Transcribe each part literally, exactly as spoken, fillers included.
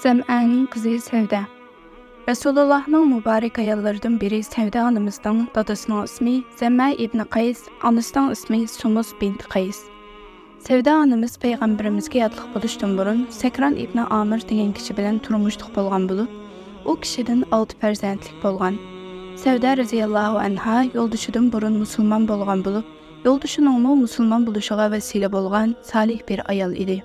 زەمئەنىڭ قىزى سەۋدە. رەسۇلۇللاھنىڭ مۇبارەك ئاياللىرىدىن بىرى سەۋدە ئانىمىزنىڭ دادىسىنىڭ ئىسمى زەمئە ئىبنى قەيس، ئانىسىنىڭ ئىسمى سۇمۇس بىنتى قەيس. سەۋدە ئانىمىز پەيغەمبىرىمىزگە ياتلىق بولۇشتىن بۇرۇن سەكران ئىبنى ئامىر دېگەن كىشى بىلەن تۇرمۇشلۇق بولغان بولۇپ، ئۇ كىشىدىن ئالتە پەرزەنتلىك بولغان. سەۋدە رەزىياللاھۇ ئەنھا يولدىشىدىن بۇرۇن مۇسۇلمان بولغان بولۇپ، يولدىشىنىڭمۇ مۇسۇلمان بولۇشىغا ۋەسىلە بولغان سالىھ بىر ئايال ئىدى.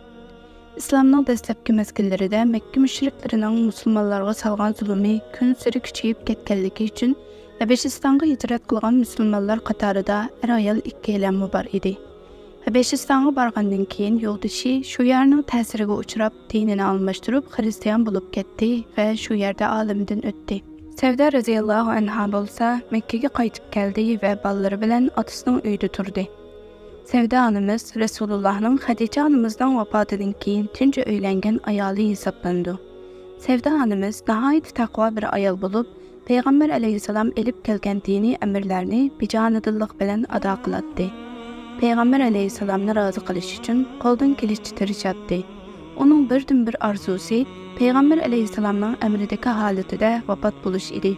ئىسلامنىڭ دەسلەپكى مەزگىللىرىدە مەككە مۇشرىكلىرىنىڭ مۇسۇلمانلارغا سالغان زۇلۇمى كۈنسېرى كۈچىيىپ كەتكەنلىكى ئۈچۈن، ھەبەشىستانغا ھىجرەت قىلغان مۇسۇلمانلار قاتارىدا ئەر-ئايال ئىككىيلەنمۇ بار ئىدى. ھەبەشىستانغا بارغاندىن كېيىن، يولدىشى شۇ يەرنىڭ تەسىرىگە ئۇچراپ، دىنىنى ئالماشتۇرۇپ، خىرىستىيان بولۇپ كەتتى ۋە شۇ يەردە ئالەمدىن ئۆتتى. سەۋدە رەزىياللاھۇ ئەنھا بولسا مەككىگە قايتىپ كەلدى ۋە بالىلىرى بىلەن ئاتىسىنىڭ ئۆيىدە تۇردى. سەۋدە ئانىمىز رەسۇلۇللاھنىڭ خەدىچە ئانىمىزنىڭ ۋاپاتىدىن كېيىن تۇنجى ئۆيلەنگەن ئايالى ھېسابلىنىدۇ. سەۋدە ئانىمىز ناھايىتى تەقۋا بىر ئايال بولۇپ، پەيغەمبەر ئەلەيھىسسالام ئېلىپ كەلگەن دىنىي ئەمىرلەرنى بىجانىدىللىق بىلەن ئادا قىلاتتى. پەيغەمبەر ئەلەيھىسسالامنى رازى قىلىش ئۈچۈن قولدىن كېلىشىچە تىرىشاتتى. ئۇنىڭ بىردىنبىر ئارزۇسى پەيغەمبەر ئەلەيھىسسالامنىڭ ئەمرىدىكى ھالىتىدە ۋاپات بولۇش ئىدى.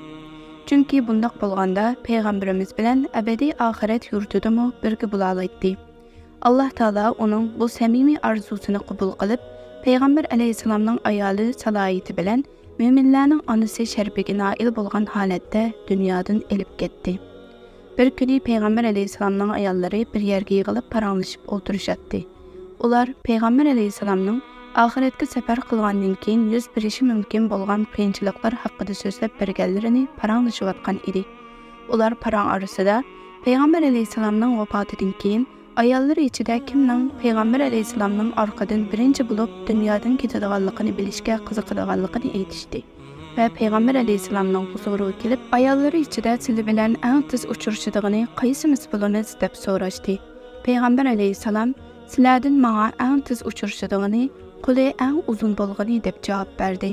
چۈنكى بۇنداق بولغاندا پەيغەمبىرىمىز بىلەن ئەبەدىي ئاخىرەت يۇرتىدىمۇ بىرگە بولالايتتى. ئاللاھ تائالا ئۇنىڭ بۇ سەمىمىي ئارزۇسىنى قوبۇل قىلىپ، پەيغەمبەر ئەلەيھىسسالامنىڭ ئايالى سالاھىيىتى بىلەن مۆمىنلەرنىڭ ئانىسى شەرىپىگە نائىل بولغان ھالەتتە دۇنيادىن ئېلىپ كەتتى. بىر كۈنى پەيغەمبەر ئەلەيھىسسالامنىڭ ئاياللىرى بىر يەرگە يىغىلىپ پاراڭلىشىپ ئولتۇرۇشاتتى. ئۇلار پەيغەمبەر ئەلەيھىسسالامنىڭ ئاخىرەتكە سەپەر قىلغاندىن كېيىن يۈز بېرىشى مۇمكىن بولغان قىيىنچىلىقلار ھەققىدە سۆزلەپ بەرگەنلىرىنى پاراڭلىشىۋاتقان ئىدى. ئۇلار پاراڭ ئارىسىدا پەيغەمبەر ئەلەيھىسسالامنىڭ ۋاپاتىدىن كېيىن ئاياللىرى ئىچىدە كىمنىڭ پەيغەمبەر ئەلەيھىسسالامنىڭ ئارقىدىن بىرىنچى بولۇپ دۇنيادىن كېتىدىغانلىقىنى بىلىشكە قىزىقىدىغانلىقىنى ئېيتىشتى ۋە پەيغەمبەر ئەلەيھىسسالامنىڭ ھۇزۇرىغا كېلىپ، ئاياللىرى ئىچىدە سىلى بىلەن ئەڭ تېز ئۇچرىشىدىغىنى قايسىمىز بولىمىز؟ دەپ سوراشتى. پەيغەمبەر ئەلەيھىسسالام، سىلەردىن ماڭا ئەڭ تېز ئۇچرىشىدىغىنى، قولى ئەڭ ئۇزۇن بولغىنى، دەپ جاۋاب بەردى.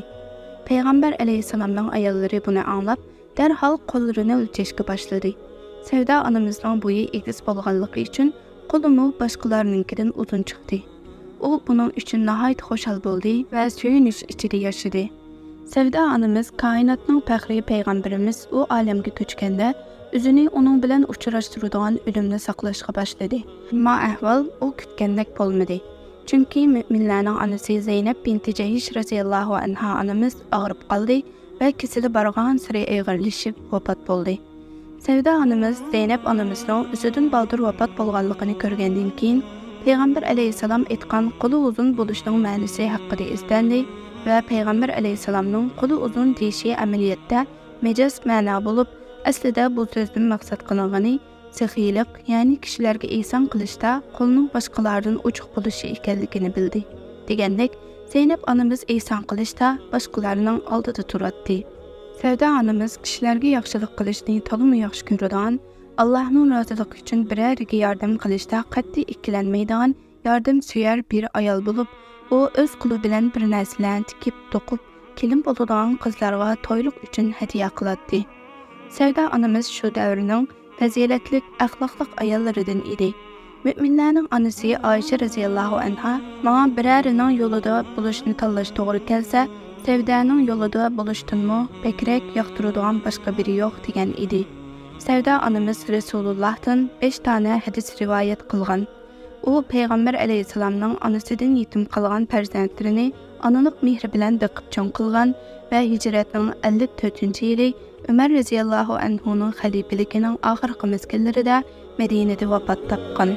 پەيغەمبەر ئەلەيھىسسالامنىڭ ئاياللىرى بۇنى ئاڭلاپ، دەرھال قوللىرىنى ئۆلچەشكە باشلىدى. سەۋدە ئانىمىزنىڭ بويى ئېگىز بولغانلىقى ئۈچۈن قولىمۇ باشقىلارنىڭكىدىن ئۇزۇن چىقتى. ئۇ بۇنىڭ ئۈچۈن ناھايىتى خۇشال بولدى ۋە سۆيۈنۈش ئىچىدە ياشىدى. سەۋدە ئانىمىز كائىناتنىڭ پەخرى پەيغەمبىرىمىز ئۇ ئالەمگە كۆچكەندە ئۆزىنى ئۇنىڭ بىلەن ئۇچراشتۇرىدىغان ئۆلۈمنى ساقلاشقا باشلىدى. ئەمما ئەھۋال ئۇ كۈتكەندەك بولمىدى. چۈنكى مۆمىنلەرنىڭ ئانىسى زەينەپ بىنتى جەيش رەزىياللاھۇ ئەنھا ئانىمىز ئاغرىپ قالدى ۋە كېسىلى بارغانسېرى ئېغىرلىشىپ ۋاپات بولدى. سەۋدە ئانىمىز زەينەپ ئانىمىزنىڭ ئۆزىدىن بالدۇر ۋاپات بولغانلىقىنى كۆرگەندىن كېيىن، پەيغەمبەر ئەلەيھىسسالام ئېيتقان قولى ئۇزۇن بولۇشنىڭ مەنىسى ھەققىدە ئىزدەندى ۋە پەيغەمبەر ئەلەيھىسسالامنىڭ قولى ئۇزۇن دېيىشى ئەمەلىيەتتە مەجاز مەنا بولۇپ، ئەسلىدە بۇ سۆزدىن مەقسەت قىلىنغىنى سېخىيلىق، يەنى كىشىلەرگە ئېھسان قىلىشتا قولىنىڭ باشقىلاردىن ئوچۇق بولۇشى ئىكەنلىكىنى بىلدى. دېگەندەك، زەينەپ ئانىمىز ئېھسان قىلىشتا باشقىلارنىڭ ئالدىدا تۇراتتى. سەۋدە ئانىمىز كىشىلەرگە ياخشىلىق قىلىشنى تولىمۇ ياخشى كۆرىدىغان، ئاللاھنىڭ رازىلىقى ئۈچۈن بىرەرىگە ياردەم قىلىشتا قەتئىي ئىككىلەنمەيدىغان ياردەمسۆيەر بىر ئايال بولۇپ، ئۇ ئۆز قولى بىلەن بىر نەرسىلەرنى تىكىپ، توقۇپ، كېلىن بولىدىغان قىزلارغا تويلۇق ئۈچۈن ھەدىيە قىلاتتى. سەۋدە ئانىمىز شۇ دەۋرنىڭ پەزىلەتلىك، ئەخلاقلىق ئاياللىرىدىن ئىدى. مۆمىنلەرنىڭ ئانىسى ئائىشە رەزىياللاھۇ ئەنھا، ماڭا بىرەرىنىڭ يولىدا بولۇشنى تاللاش توغرا كەلسە، سەۋدەنىڭ يولىدا بولۇشتىنمۇ بەكرەك ياقتۇرىدىغان باشقا بىرى يوق، دېگەن ئىدى. سەۋدە ئانىمىز رەسۇلۇللاھتىن بەش دانە ھەدىس رىۋايەت قىلغان. ئۇ پەيغەمبەر ئەلەيھىسسالامنىڭ ئانىسىدىن يېتىم قالغان پەرزەنتلىرىنى ئانىلىق مېھرى بىلەن بېقىپ چوڭ قىلغان ۋە ھىجرەتنىڭ ئەللىك تۆتىنچى يىلى ئۆمەر رەزىياللاھۇ ئەنھۇنىڭ خەلىپىلىكىنىڭ ئاخىرقى مەزگىللىرىدە مەدىنىدە ۋاپات تاپقان.